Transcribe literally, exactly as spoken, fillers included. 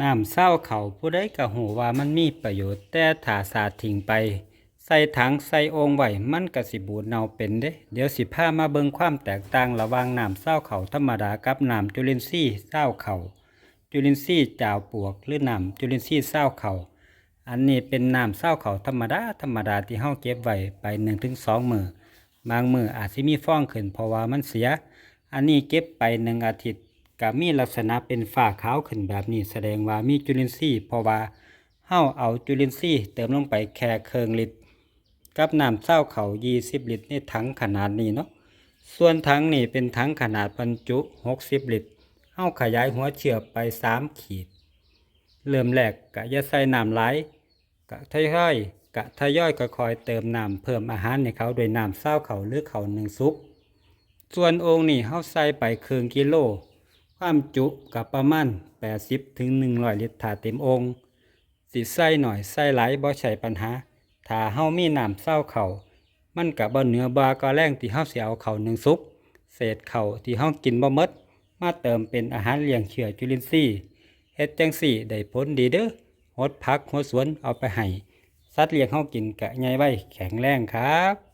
น้ำซาวข้าวผู้ใดก็ฮู้ว่ามันมีประโยชน์ แต่ถ้าสาดทิ้งไป ใส่ถังใส่โอ่งไว้ มันก็สิบูดเน่าเป็นเด้ เดี๋ยวสิพามาเบิ่งความแตกต่างระหว่างน้ำซาวข้าวธรรมดากับน้ำจุลินทรีย์ซาวข้าว จุลินทรีย์จาวปลวก หรือน้ำจุลินทรีย์ซาวข้าว อันนี้เป็นน้ำซาวข้าวธรรมดาธรรมดาที่เฮาเก็บไว้ไปหนึ่งถึงสองมื้อ บางมื้ออาจสิมีฟองขึ้นเพราะว่ามันเสีย อันนี้เก็บไปหนึ่งอาทิตย์ ก็มีลักษณะเป็นฝ้าขาวขึ้นแบบนี้ แสดงว่ามีจุลินทรีย์ เพราะว่าเฮาเอาจุลินทรีย์เติมลงไปแค่ครึ่งลิตร กับน้ำซาวข้าวยี่สิบลิตรในถังขนาดนี้เนาะ ส่วนถังนี่เป็นถังขนาดบรรจุหกสิบลิตร เฮาขยายหัวเชื้อไปสามขีด เริ่มแรกก็อย่าใส่น้ำหลาย ก็ทยอย ก็ทยอยค่อยๆเติมน้ำเพิ่มอาหารให้เขาด้วยน้ำซาวข้าวหรือข้าวนึ่งสุก ส่วนโอ่งนี่เฮาใส่ไปครึ่งกิโล ความจุก็ประมาณแปดสิบถึงหนึ่งร้อยลิตร ถ้าเต็มโอ่ง สิใส่น้อยใส่หลายบ่ใช่ปัญหา ถ้าเฮามีน้ำซาวข้าว มันก็บ่เหนือบ่ากว่าแรงที่เฮาสิเอาข้าวนึ่งสุก เศษข้าวที่เฮากินบ่หมด มาเติมเป็นอาหารเลี้ยงเชื้อจุลินทรีย์ เฮ็ดจั่งซี้ได้ผลดีเด้อ หดผักหดสวนเอาไปให้สัตว์เลี้ยงเฮากินก็ใหญ่ไวแข็งแรงครับ